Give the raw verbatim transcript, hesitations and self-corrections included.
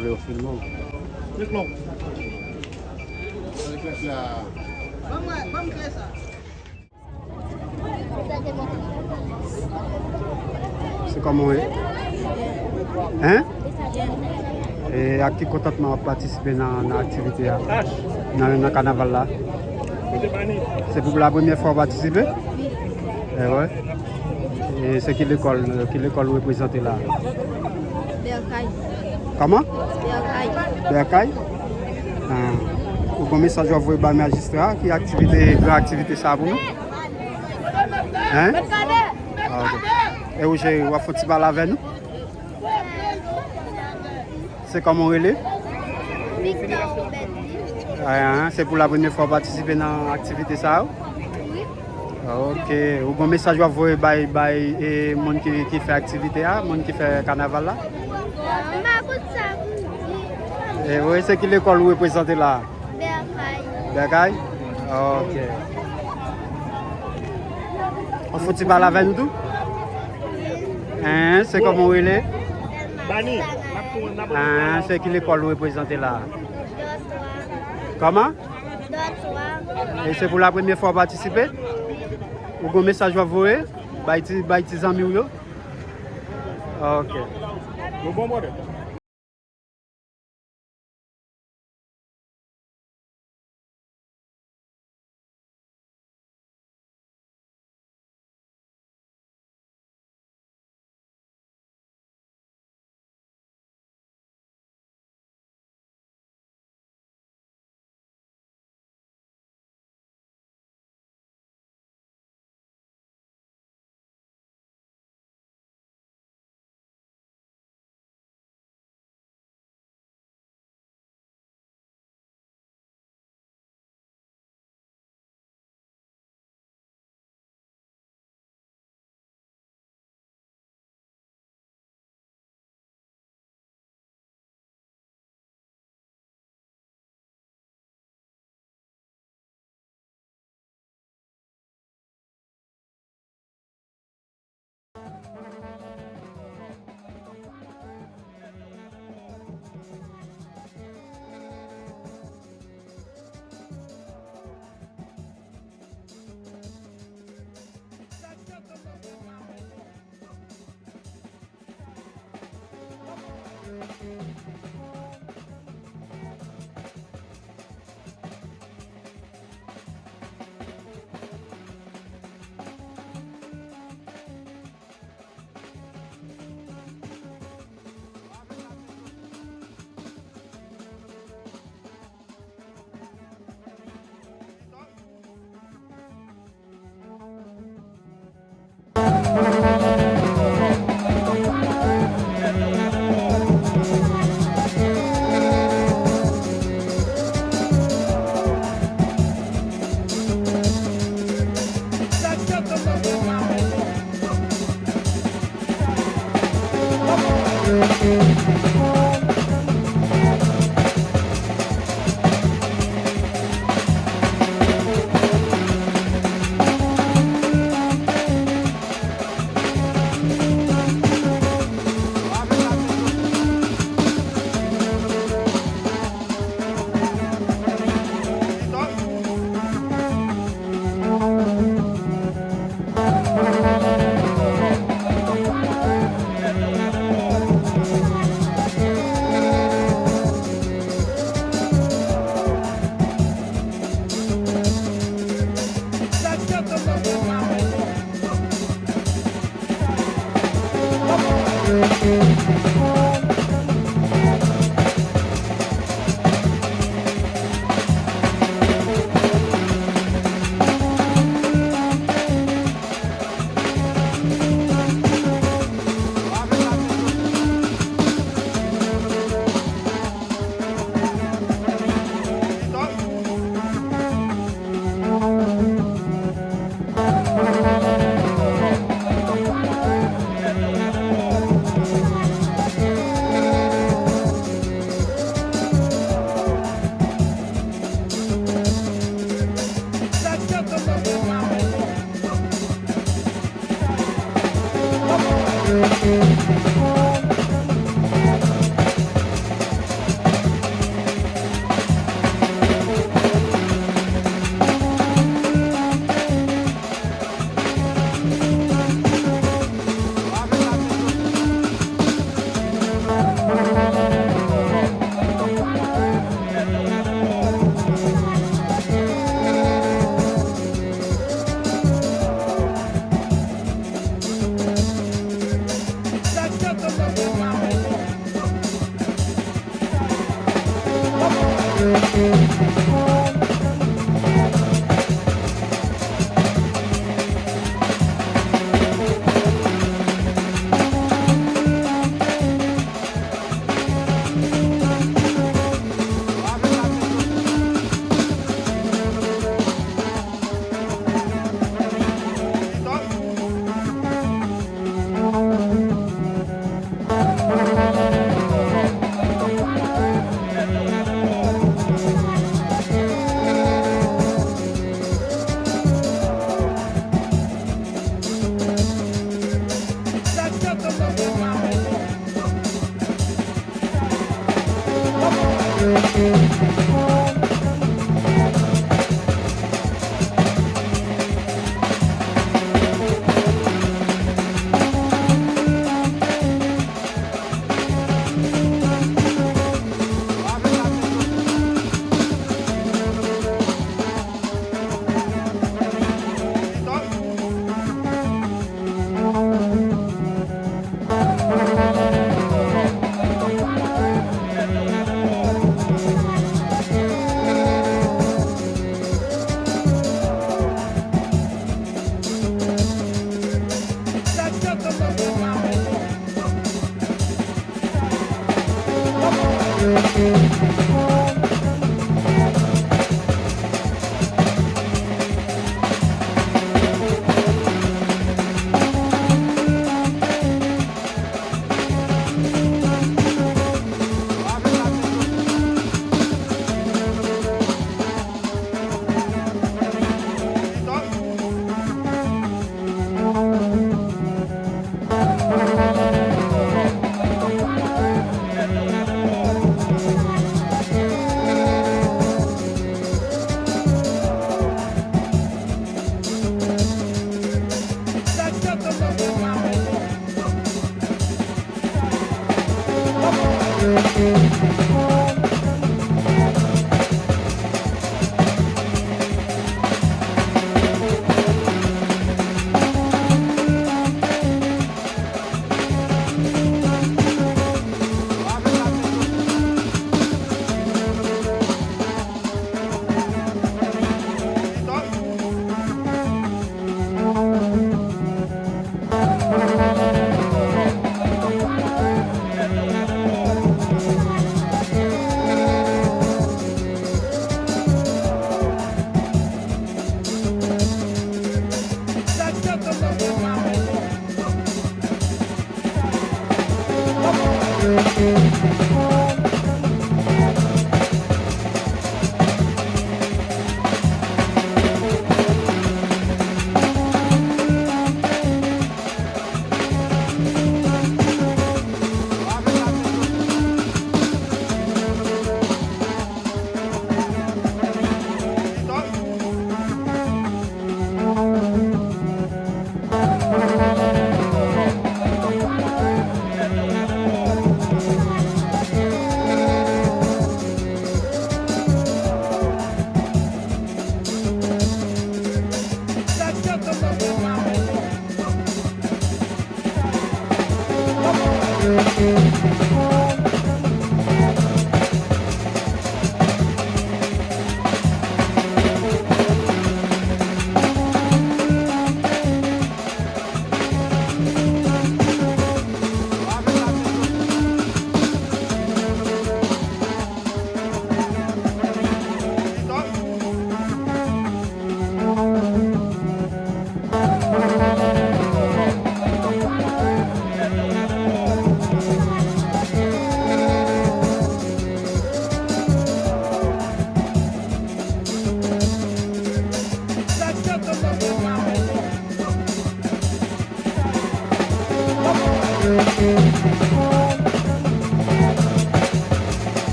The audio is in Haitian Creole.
Vle yo filme w. Se kòman w ye? Hein? E ak ki kontantman w ap patisipe nan, nan aktivite a? Nan, nan kanaval la? Se pou la premyè fwa w patisipe? E wè. E se ki lekòl, ki lekòl ou reprezante la? Bèkay. Kòman? Bèkay. Bèkay? Ah. Ou gon mesaj w ap voye bay majistra ki aktivite, gran aktivite sa pou nou? Hein? Ah, ok. E ou, cheri, w ap fè yon ti pale avè nou? Se kòman w rele? Victor Robertly. Ah, se pou la premyè fwa w patisipe nan aktivite sa yo? Wi. Ok. Ou gon mesaj w ap voye bay, bay, e, moun ki, ki fè aktivite a, moun ki fè kanaval la? M pa konn sa pou m di. E, wi, se ki lekòl ou reprezante la? Bèkay. Bèkay? Ok. Ou fouti pale avè nou tou? Hein, se kòman ou rele? Hein, se ki lekòl ou reprezante la? Kòman? E se pou la premyè fwa w patisipe? Ou gon mesaj w ap voye? Bay ti, bay ti zanmi w yo? Ok. Nou bon, brother.